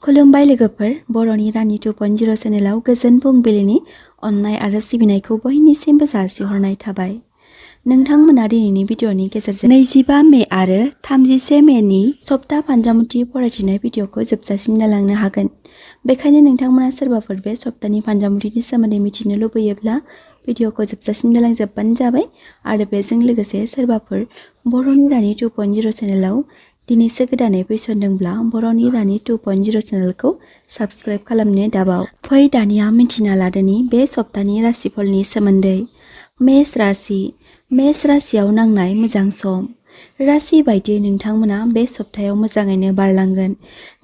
खुलुमबाय लोगोफोर, बर'नि रानि 2.0 चेनेलाव गोजोन फुंबिलिनि अननाय आरो सिबिनायखौ बयनिसिमबो जासिहरनाय थाबाय। नोंथांमोना दिनैनि भिडिअनि गेजेरजों 25 मे आरो 31 मेनि सप्ता फान्जामुथि फरायथिनाय भिडिअखौ जोबजासिम नायलांनो हागोन। बेखायनो नोंथांमोना सोरबाफोर बे सप्तानि फान्जामुथिनि सोमोन्दै मिथिनो लुबैयोब्ला भिडिअखौ जोबजासिम नायलांजोबबानो जाबाय आरो बेजों लोगोसे सोरबाफोर बर'नि रानि 2.0 चेनेलाव दिनैसो गोदानै फैसनदोंब्ला बर'नि रानि 2.0 चेनेलखौ साबस्क्राइब खालामनो दाबाव। फै दानिया मिथिना लादोनि बे सप्तानि राशिफोरनि सोमोन्दै। मेष राशि। मेष राशियाव नांनाय मोजां सम। राशि बायदियै नोंथांमोना बे सप्तायाव मोजाङैनो बारलांगोन।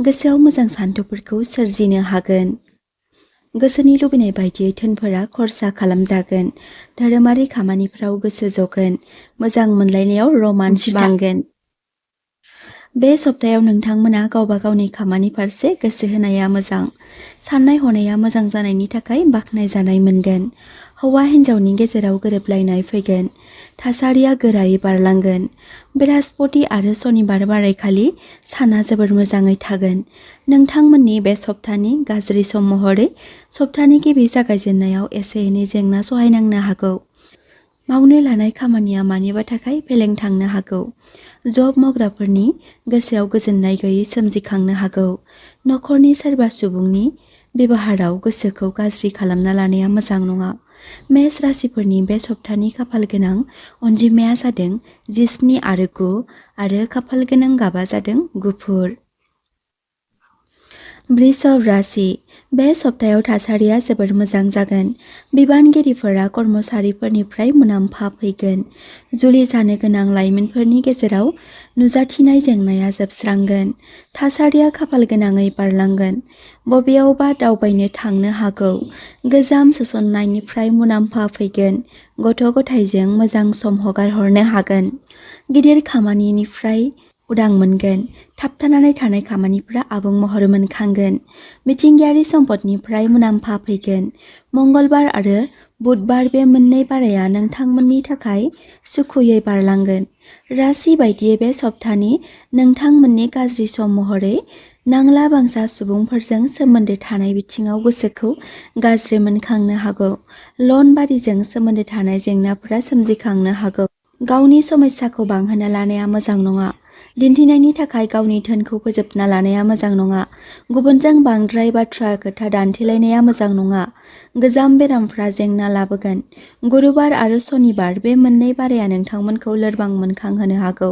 गोसोआव मोजां सान्थौफोरखौ सोरजिनो हागोन। गोसोनि लुबैनाय बायदियै धोनफोरा खरसा खालामजागोन। धोरोमारि खामानिफोराव गोसो जगोन। मोजां मोनलायनायाव रमान्स बांगोन। बे सप्तायाव नोंथांमोना गावबा गावनि खामानि फारसे गोसो होनाया मोजां। साननाय हनाया मोजां जानायनि थाखाय बाख्नायजानाय मोनगोन। हौवा हिन्जावनि गेजेराव गोरोबलायनाय फैगोन। थासारिया गोरायै बारलांगोन। बृहस्पति आरो सनिबार बारायखालि साना जोबोर मोजाङै थागोन। नोंथांमोननि बे सप्तानि गाज्रि सम महरै सप्तानि गिबि जागायजेननायाव एसे एनै जेंना सहायनांनो हागौ। मावनो लानाय खामानिया मानिबा थाखाय फेलें थांनो हागौ। जब मावग्राफोरनि गोसोआव गोजोननाय गैयै सोमजिखांनो हागौ। नखरनि सोरबा सुबुंनि बेबहाराव गोसोखौ गाज्रि खालामना लानाया मोजां नङा। मेष राशिफोरनि बे सप्तानि खाफाल गोनां अनजिमाया जादों 17 आरो 9 आरो खाफाल गोनां गाबा जादों गुफुर। वृषभ राशि। बे सप्तायाव थासारिया जोबोर मोजां जागोन। बिबानगिरिफोरा कर्मचारिफोरनिफ्राय मुलाम्फा फैगोन। जुलि जानो गोनां लाइमोनफोरनि गेजेराव नुजाथिनाय जेंनाया जोबस्रांगोन। थासारिया खाफाल गोनाङै बारलांगोन। बबेयावबा दावबायनो थांनो हागौ। गोजाम सोसननायनिफ्राय मुलाम्फा फैगोन। गथ' गथायजों मोजां सम हगारहरनो हागोन। गिदिर खामानिनिफ्राय उदां मोनगोन। थाबथानानै थानाय खामानिफोरा आबुं महर मोनखांगोन। मिथिंगायारि सम्पदनिफ्राय मुलाम्फा फैगोन। मंगलबार आरो बुधबार बे मोननै बाराया नोंथांमोननि थाखाय सुखुयै बारलांगोन। राशि बायदियै बे सप्तानि नोंथांमोननि गाज्रि सम महरै नांला बांसा सुबुंफोरजों सोमोन्दो थानाय बिथिङाव गोसोखौ गाज्रि मोनखांनो हागौ। लन बारिजों सोमोन्दो थानाय जेंनाफोरा सोमजिखांनो हागौ। गावनि समस्याखौ बांहोना लानाया मोजां नङा। दिन्थिनायनि थाखाय गावनि धोनखौ फोजोबना लानाया मोजां नङा। गुबुनजों बांद्राय बाथ्रा खोथा दान्थेलायनाया मोजां नङा। गोजाम बेरामफ्रा जेंना लाबोगोन। गुरुबार आरो सनिबार बे मोननै बाराया नोंथांमोनखौ लोरबां मोनखांहोनो हागौ।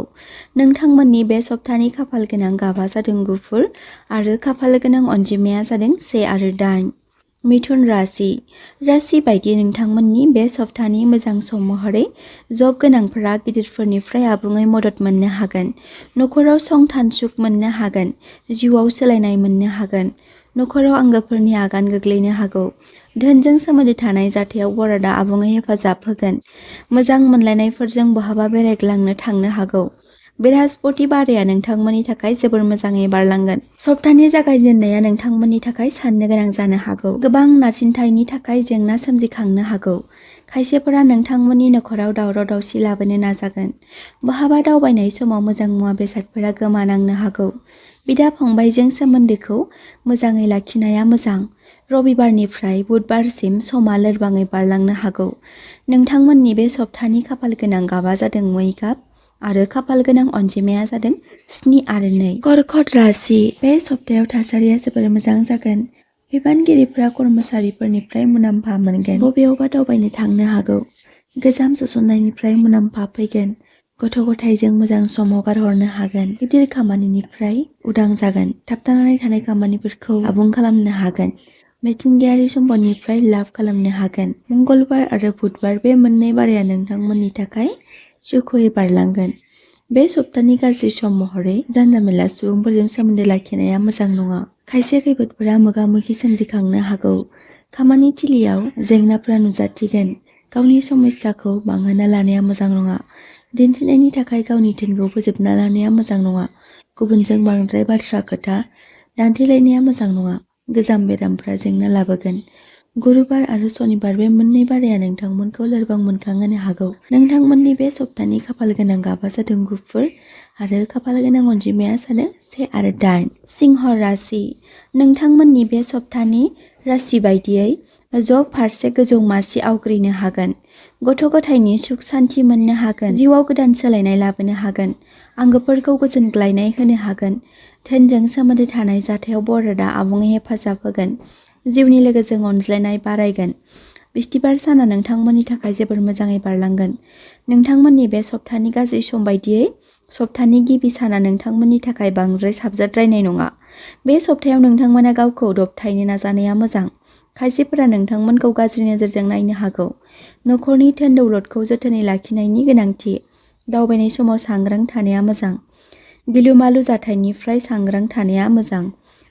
नोंथांमोननि बे सप्तानि खाफाल गोनां गाबा जादों गुफुर आरो खाफाल गोनां अनजिमाया जादों 1 आरो 8। मिथुन राशि। राशि बायदियै नोंथांमोननि बे सप्तानि मोजां सम महरै जब गोनांफोरा गिदिरफोरनिफ्राय आबुङै मदद मोननो हागोन। नखराव संथान सुख मोननो हागोन। जिउआव सोलायनाय मोननो हागोन। नखराव आंगोफोरनि आगान गोग्लैनो हागौ। धोनजों सोमोन्दो थानाय जाथायाव बरादा आबुङै हेफाजाब होगोन। मोजां मोनलायनायफोरजों बहाबा बेरायग्लांनो थांनो हागौ। बृहस्पति बाराया नोंथांमोननि थाखाय जोबोर मोजाङै बारलांगोन। सप्तानि जागायजेननाया नोंथांमोननि थाखाय साननो गोनां जानो हागौ। गोबां नारसिनथायनि थाखाय जेंना सोमजिखांनो हागौ। खायसेफोरा नोंथांमोननि नखराव दावराव दावसि लाबोनो नाजागोन। बहाबा दावबायनाय समाव मोजां मुवा बेसादफोरा गोमानांनो हागौ। बिदा फंबायजों सोमोन्दोखौ मोजाङै लाखिनाया मोजां। रबिबारनिफ्राय बुधबारसिम समा लोरबाङै बारलांनो हागौ। नोंथांमोननि बे सप्तानि खाफाल गोनां गाबा जादों मै गाब आरो खाफाल गोनां अनजिमाया जादों 7 आरो 2। कर्कट राशि। बे सप्तायाव थासारिया जोबोर मोजां जागोन। बिबानगिरिफोरा कर्मचारिफोरनिफ्राय मुलाम्फा मोनगोन। बबेयावबा दावबायनो थांनो हागौ। गोजाम सोसननायनिफ्राय मुलाम्फा फैगोन। गथ' गथायजों मोजां सम हगारहरनो हागोन। गिदिर खामानिनिफ्राय उदां जागोन। थाबथानानै थानाय खामानिफोरखौ आबुं खालामनो हागोन। मिथिंगायारि सम्पदनिफ्राय लाब खालामनो हागोन। मंगलबार आरो बुधबार बे मोननै बाराया नोंथांमोननि थाखाय सुखुयै बारलांगोन। बे सप्तानि गाज्रि सम महरै जानला मेनला सुबुंफोरजों सोमोन्दो लाखिनाया मोजां नङा। खायसे खैफोदफोरा मोगा-मोगि सोमजिखांनो हागौ। खामानि थिलियाव जेंनाफोरा नुजाथिगोन। गावनि समस्याखौ बांहोना लानाया मोजां नङा। दिन्थिनायनि थाखाय गावनि धोनखौ फोजोबना लानाया मोजां नङा। गुबुनजों बांद्राय बाथ्रा खोथा दान्थेलायनाया मोजां नङा। गोजाम बेरामफ्रा जेंना लाबोगोन। गुरुबार आरो सनिबार बे मोननै बाराया नोंथांमोनखौ लोरबां मोनखांहोनो हागौ। नोंथांमोननि बे सप्तानि खाफाल गोनां गाबा जादों गुफुर आरो खाफाल गोनां अनजिमाया जादों 1 आरो 8। सिंह राशि नोंथांमोननि बे सप्तानि राशि बायदियै जब फारसे गोजौ मासि आवग्रिनो हागोन। गथ' गथायनि सुख सान्थि मोननो हागोन। जिउआव गोदान सोलायनाय लाबोनो हागोन। आंगोफोरखौ गोजोनग्लायनाय होनो हागोन। धोनजों सोमोन्दो थानाय जाथायाव बरदा आबुङै हेफाजाब होगोन। जिउनि लोगोजों अनज्लायनाय बारायगोन। बिस्थिबार साना नोंथांमोननि थाखाय जोबोर मोजाङै बारलांगोन। नोंथांमोननि बे सप्तानि गाज्रि सम बायदियै सप्तानि गिबि साना नोंथांमोननि थाखाय बांद्राय साबजाद्रायनाय नङा। बे सप्तायाव नोंथांमोना गावखौ दबथायनो नाजानाया मोजां। खायसेफोरा नोंथांमोनखौ गाज्रि नोजोरजों नायनो हागौ। नखरनि धोन दौलतखौ जोथोनै लाखिनायनि गोनांथि। दावबायनाय समाव सांग्रां थानाया मोजां। गिलुमालु जाथायनिफ्राय सांग्रां थानाया मोजां।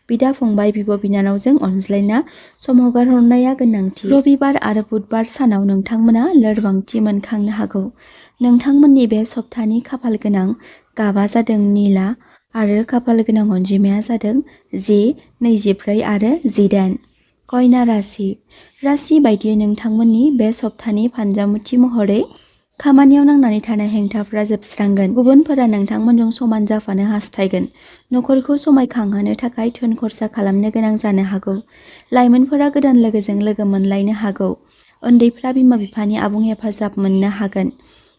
बिदा फंबाय बिब' बिनानावजों अनज्लायना सम हगारहरनाया गोनांथि। रबिबार आरो बुधबार सानाव नोंथांमोना लोरबांथि मोनखांनो हागौ। नोंथांमोननि बे सप्तानि खाफाल गोनां गाबा जादों निला आरो खाफाल गोनां अनजिमाया जादों 10, 24 आरो 18। कन्या राशि राशि बायदियै नोंथांमोननि बे सप्तानि फान्जामुथि महरै खामानियाव नांनानै थानाय हेंथाफोरा जोबस्रांगोन। गुबुनफोरा नोंथांमोनजों समान जाफानो हास्थायगोन। नखरखौ समायखांहोनो थाखाय धोन खरसा खालामनो गोनां जानो हागौ। लाइमोनफोरा गोदान लोगोजों लोगो मोनलायनो हागौ। उन्दैफ्रा बिमा बिफानि आबुं हेफाजाब मोननो हागोन।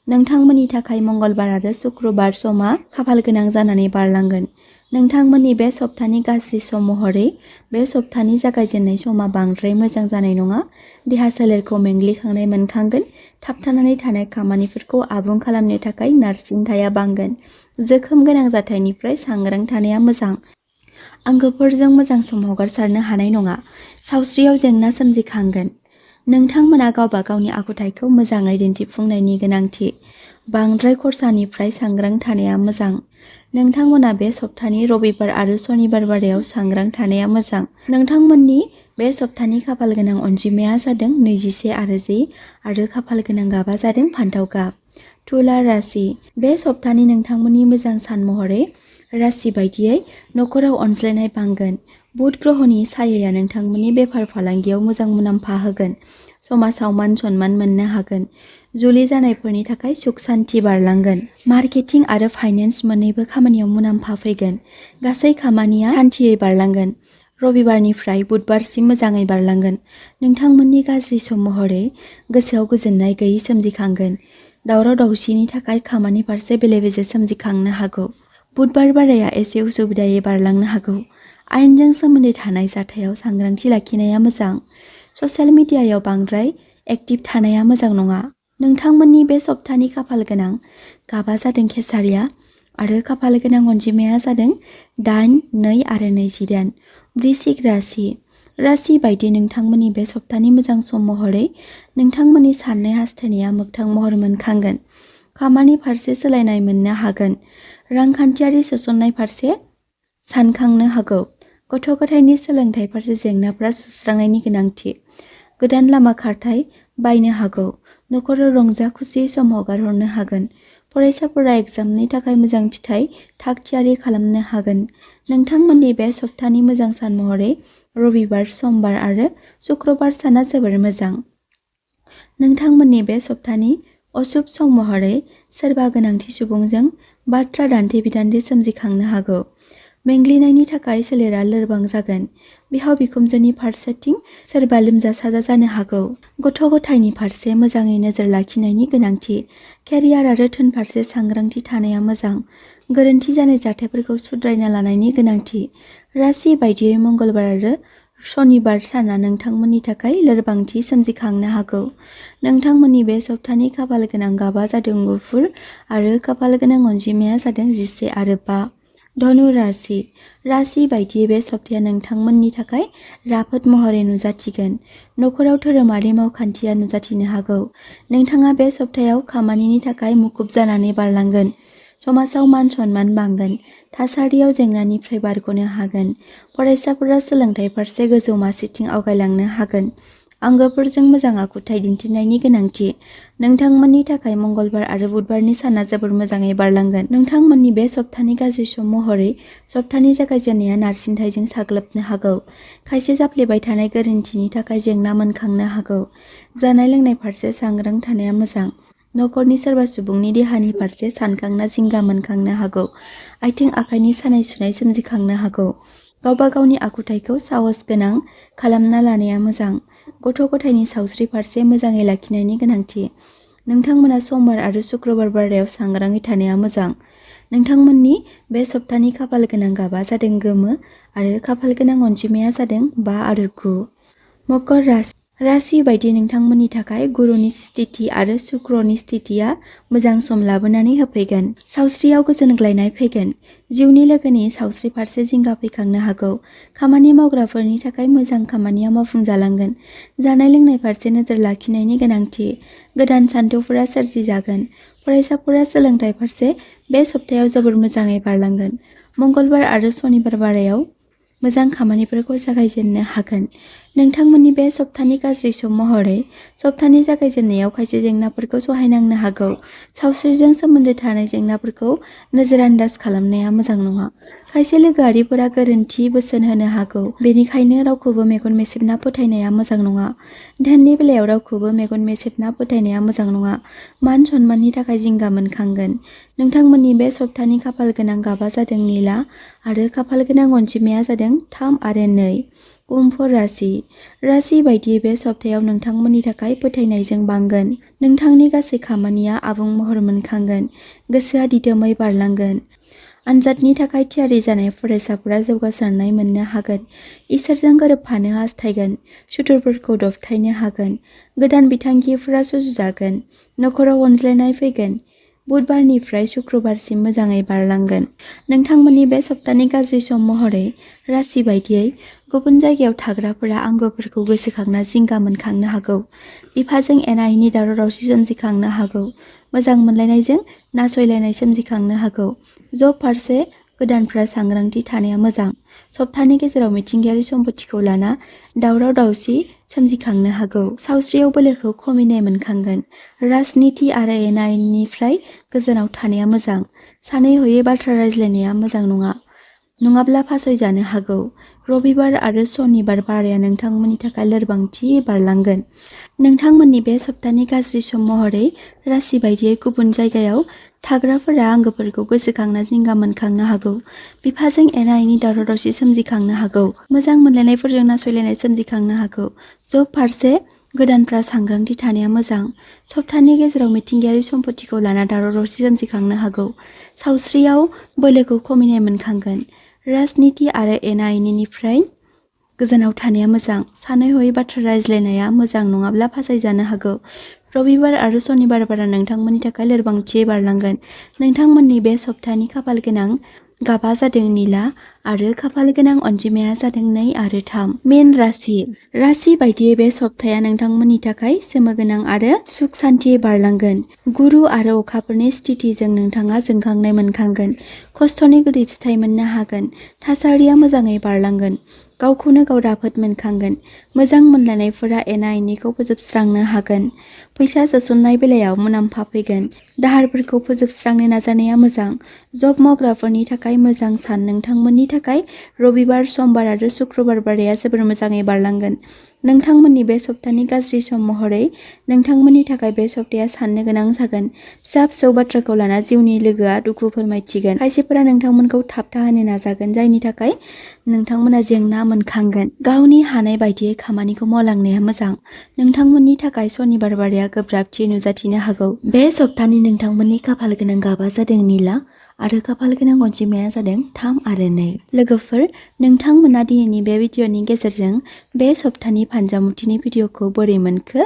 नोंथांमोननि थाखाय मंगलबार आरो शुक्रबार समा खाफाल गोनां जानानै बारलांगोन। नोंथांमोननि बे सप्तानि गाज्रि सम महरै बे सप्तानि जागायजेननाय समा बांद्राय मोजां जानाय नङा। देहा सोलेरखौ मेंग्लिखांनाय मोनखांगोन। थाबथानानै थानाय खामानिफोरखौ आबुं खालामनो थाखाय नारसिनथाया बांगोन। जोखोम गोनां जाथायनिफ्राय सांग्रां थानाया मोजां। आंगोफोरजों मोजां सम हगारसारनो हानाय नङा। सावस्रियाव जेंना सोमजिखांगोन। नोंथांमोना गावबा गावनि आखुथायखौ मोजाङै दिन्थिफुंनायनि गोनांथि। बांद्राय खरसानिफ्राय सांग्रां थानाया मोजां। नोंथांमोना बे सप्तानि रबिबार आरो सनिबार बारायाव सांग्रां थानाया मोजां। नोंथांमोननि बे सप्तानि खाफाल गोनां अनजिमाया जादों 21 आरो 10 आरो खाफाल गोनां गाबा जादों फान्थाव गाब। तुला राशि बे सप्तानि नोंथांमोननि मोजां सान महरै राशि बायदियै नखराव अनज्लायनाय बांगोन। बुध ग्रहनि सायाया नोंथांमोननि बेफार फालांगियाव मोजां मुलाम्फा होगोन। समाजाव मान सन्मान मोननो हागोन। जुलि जानायफोरनि थाखाय सुख सान्थि बारलांगोन। मार्केटिं आरो फाइनेन्स मोन्नैबो खामानियाव मुलाम्फा फैगोन। गासै खामानिया सान्थियै बारलांगोन। रबिबारनिफ्राय बुधबारसिम मोजाङै बारलांगोन। नोंथांमोननि गाज्रि सम महरै गोसोआव गोजोननाय गैयै सोमजिखांगोन। दावराव दावसिनि थाखाय खामानि फारसे बेले बेजे सोमजिखांनो हागौ। बुधबार बाराया एसे उसुबिदायै बारलांनो हागौ। आयेनजों सोमोन्दो थानाय जाथायाव सांग्रांथि लाखिनाया मोजां। ससियेल मिडियायाव बांद्राय एक्टिभ थानाया मोजां नङा। नोंथांमोननि बे सप्तानि खाफाल गोनां गाबा जादों केसारिया आरो खाफाल गोनां अनजिमाया जादों 8, 2 आरो 28। वृश्चिक राशि राशि बायदि नोंथांमोननि बे सप्तानि मोजां सम महरै नोंथांमोननि साननाय हास्थायनाया मोगथां महर मोनखांगोन। खामानि फारसे सोलायनाय मोननो हागोन। रांखान्थियारि सोसननाय फारसे सानखांनो हागौ। गथ' गथायनि सोलोंथाइ फारसे जेंनाफोरा सुस्रांनायनि गोनांथि। गोदान लामा खारथाय बायनो हागौ। नखराव रंजा खुसियै सम हगारहरनो हागोन। फरायसाफोरा एग्जामनि थाखाय मोजां फिथाइ थाग थियारि खालामनो हागोन। नोंथांमोननि बे सप्तानि मोजां सान महरै रबिबार, समबार आरो शुक्रबार साना जोबोर मोजां। नोंथांमोननि बे सप्तानि अशुभ सम महरै सोरबा गोनांथि सुबुंजों बाथ्रा दान्थे बिदान्थे सोमजिखांनो हागौ। मेंग्लिनायनि थाखाय सोलेरा लोरबां जागोन। बिहाव बिखुनजोनि फारसेथिं सोरबा लोमजा साजा जानो हागौ। गथ' गथायनि फारसे मोजाङै नोजोर लाखिनायनि गोनांथि। केरियार आरो धोन फारसे सांग्रांथि थानाया मोजां। गोरोन्थि जानाय जाथायफोरखौ सुद्रायना लानायनि गोनांथि। राशि बायदियै मंगलबार आरो सनिबार साना नोंथांमोननि थाखाय लोरबांथि सोमजिखांनो हागौ। नोंथांमोननि बे सप्तानि खाफाल गोनां गाबा जादों गुफुर आरो खाफाल गोनां अनजिमाया जादों 11 आरो 5। धनु राशि राशि बायदियै बे सप्ताया नोंथांमोननि थाखाय राफोद महरै नुजाथिगोन। नखराव धोरोमारि मावखान्थिया नुजाथिनो हागौ। नोंथाङा बे सप्तायाव खामानिनि थाखाय मुखुब जानानै बारलांगोन। समाजाव मान सन्मान बांगोन। थासारियाव जेंनानिफ्राय बारग'नो हागोन। फरायसाफोरा सोलोंथाइ फारसे गोजौ मासिथिं आवगायलांनो हागोन। आंगोफोरजों मोजां आखुथाय दिन्थिनायनि गोनांथि। नोंथांमोननि थाखाय मंगलबार आरो बुधबारनि साना जोबोर मोजाङै बारलांगोन। नोंथांमोननि बे सप्तानि गाज्रि सम महरै सप्तानि जागायजेननाया नारसिनथायजों साग्लोबनो हागौ। खायसे जाफ्लेबाय थानाय गोरोन्थिनि थाखाय जेंना मोनखांनो हागौ। जानाय लोंनाय फारसे सांग्रां थानाया मोजां। नखरनि सोरबा सुबुंनि देहानि फारसे सानखांना जिंगा मोनखांनो हागौ। आथिं आखाइनि सानाय सुनाय सोमजिखांनो हागौ। गावबा गावनि आखुथायखौ साहस गोनां खालामना लानाया मोजां। गथ' गथायनि सावस्रि फारसे मोजाङै लाखिनायनि गोनांथि। नोंथांमोना समबार आरो शुक्रबार बारायाव सांग्राङै थानाया मोजां। नोंथांमोननि बे सप्तानि खाफाल गोनां गाबा जादों गोमो आरो खाफाल गोनां अनजिमाया जादों 5 आरो 9। मकर राशि बायदि नोंथांमोननि थाखाय गुरुनि स्थिति आरो शुक्रनि स्थितिया मोजां सम लाबोनानै होफैगोन। सावस्रियाव गोजोनग्लायनाय फैगोन। जिउनि लोगोनि सावस्रि फारसे जिंगा फैखांनो हागौ। खामानि मावग्राफोरनि थाखाय मोजां खामानिया मावफुंजालांगोन। जानाय लोंनाय फारसे नोजोर लाखिनायनि गोनांथि। गोदान सानथौफोरा सोरजिजागोन। फरायसाफोरा सोलोंथाइ फारसे बे सप्तायाव जोबोर मोजाङै बारलांगोन। मंगलबार आरो सनिबार बारायाव मोजां खामानिफोरखौ जागायजेननो हागोन। नोंथांमोननि बे सप्तानि गाज्रि सम महरै सप्तानि जागायजेननायाव खायसे जेंनाफोरखौ सहायनांनो हागौ। सावस्रिजों सोमोन्दो थानाय जेंनाफोरखौ नोजोरआन्दाज खालामनाया मोजां नङा। खायसे लोगोआरिफोरा गोरोन्थि बोसोन होनो हागौ, बेनिखायनो रावखौबो मेगन मेसेबना फोथायनाया मोजां नङा। धोननि बेलायाव रावखौबो मेगन मेसेबना फोथायनाया मोजां नङा। मान सनमाननि थाखाय जिंगा मोनखांगोन। नोंथांमोननि बे सप्तानि खाफाल गोनां गाबा जादों निला आरो खाफाल गोनां अनजिमाया जादों 3 आरो 2। कुम्भ राशि बायदियै बे सप्तायाव नोंथांमोननि थाखाय फोथायनायजों बांगोन। नोंथांनि गासै खामानिया आबुं महर मोनखांगोन। गोसोआ दिदोमै बारलांगोन। आनजादनि थाखाय थियारि जानाय फरायसाफोरा जौगासारनाय मोननो हागोन। इसोरजों गोरोबफानो हास्थायगोन। सुथुरफोरखौ दबथायनो हागोन। गोदान बिथांखिफोरा सुजुजागोन। नखराव अनज्लायनाय फैगोन। बुधबारनिफ्राय शुक्रबारसिम मोजाङै बारलांगोन। नोंथांमोननि बे सप्तानि गाज्रि सम महरै राशि बायदियै गुबुन जायगायाव थाग्राफोरा आंगोफोरखौ गोसोखांना जिंगा मोनखांनो हागौ। बिफाजों एना एनि दावराव दावसि सोमजिखांनो हागौ। मोजां मोनलायनायजों नासयलायनाय सोमजिखांनो हागौ। जब फारसे गोदानफ्रा सांग्रांथि थानाया मोजां। सप्तानि गेजेराव मिथिंगायारि सम्पथिखौ लाना दावराव दावसि सोमजिखांनो हागौ। सावस्रियाव बोलोखौ खमिनाय मोनखांगोन। राजनिति आरो एना एनिनिफ्राय गोजानाव थानाया मोजां। सानै हयै बाथ्रा रायज्लायनाया मोजां नङाब्ला फासयजानो हागौ। रबिबार आरो सनिबार बाराया नोंथांमोननि थाखाय लोरबांथि बारलांगोन। नोंथांमोननि बे सप्तानि गाज्रि सम महरै राशि बायदियै गुबुन जायगायाव थाग्राफोरा आंगोफोरखौ गोसोखांना जिंगा मोनखांनो हागौ। बिफाजों एना एनि दावराव दावसि सोमजिखांनो हागौ। मोजां मोनलायनायफोरजों नासयलायनाय सोमजिखांनो हागौ। जब फारसे गोदानफ्रा सांग्रांथि थानाया मोजां। सप्तानि गेजेराव मिथिंगायारि सम्पथिखौ लाना दावराव दावसि सोमजिखांनो हागौ। सावस्रियाव बोलोखौ खमिनाय मोनखांगोन। राजनिति आरो एना एनिनिफ्राय गोजानाव थानाया मोजां। सानै हयै बाथ्रा रायज्लायनाया मोजां नङाब्ला फासयजानो हागौ। रबिबार आरो सनिबार बारा नोंथांमोननि थाखाय लोरबांथियै बारलांगोन। नोंथांमोननि बे सप्तानि खाफाल गोनां गाबा जादों निला आरो खाफाल गोनां अनजिमाया जादों 2 आरो 3। मीन राशि बायदियै बे सप्ताया नोंथांमोननि थाखाय सोमोगोनां आरो सुख सान्थियै बारलांगोन। गुरु आरो अखाफोरनि स्थितिजों नोंथाङा जोंखांनाय मोनखांगोन। खस्थ'नि गोदै फिथाइ मोननो हागोन। थासारिया मोजाङै बारलांगोन। गावखौनो गाव राफोद मोनखांगोन। मोजां मोनलायनायफोरा एना एनिखौ फोजोबस्रांनो हागोन। फैसा सोसननाय बेलायाव मुलाम्फा फैगोन। दाहारफोरखौ फोजोबस्रांनो नाजानाया मोजां। जब मावग्राफोरनि थाखाय मोजां सान। नोंथांमोननि थाखाय रबिबार, समबार आरो शुक्रबार बाराया जोबोर मोजाङै बारलांगोन। नोंथांमोननि बे सप्तानि गाज्रि सम महरै नोंथांमोननि थाखाय बे सप्ताया साननो गोनां जागोन। फिसा फिसौ बाथ्राखौ लाना जिउनि लोगोआ दुखु फोरमायथिगोन। खायसेफोरा नोंथांमोनखौ थाबथाहोनो नाजागोन, जायनि थाखाय नोंथांमोना जेंना मोनखांगोन। गावनि हानाय बायदियै खामानिखौ मावलांनाया मोजां। नोंथांमोननि थाखाय सनिबार बाराया गोब्राबथि नुजाथिनो हागौ। बे सप्तानि नोंथांमोननि खाफाल गोनां गाबा जादों निला आरो खाफाल गोनां अनजिमाया जादों 3 आरो 2। लोगोफोर, नोंथांमोना दिनैनि बे भिडिअ'नि गेजेरजों बे सप्तानि फानजामुथिनि भिडिअ'खौ बोरै मोनखो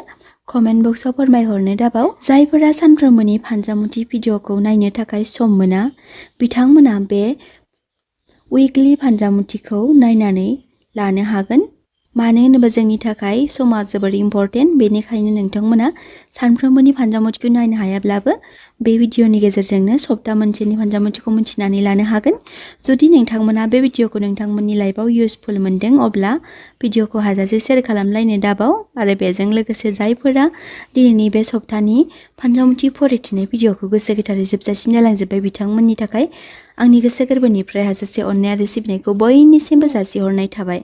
कमेन्ट बक्सआव फोरमायहरनो दाबाव। जायफोरा सानफ्रोमबोनि फानजामुथि भिडिअ'खौ नायनो थाखाय सम मोना, बिथांमोना बे उइकलि फानजामुथिखौ नायनानै लानो हागोन। मानो होनोबा जोंनि थाखाय समा जोबोर इम्परटेन्ट। बेनिखायनो नोंथांमोना सानफ्रोमबोनि फानजामुथिखौ नायनो हायाब्लाबो बे भिडिअ'नि गेजेरजोंनो सप्ता मोनसेनि फानजामुथिखौ मिथिनानै लानो हागोन। जुदि नोंथांमोना बे भिडिअ'खौ नोंथांमोननि लाइफआव इउजफुल मोनदों, अब्ला भिडिअ'खौ हाजासे शेयार खालामलायनो दाबाव। आरो बेजों लोगोसे जायफोरा दिनैनि बे सप्तानि फानजामुथि फरायथिनाय भिडिअ'खौ गोसो गोथारै जोबजासिम नायलांजोब्बाय, बिथांमोननि थाखाय आंनि गोसो गोरबोनिफ्राय हाजासे अननाय आरो सिबिनायखौ बयनिसिमबो जासिहरनाय थाबाय।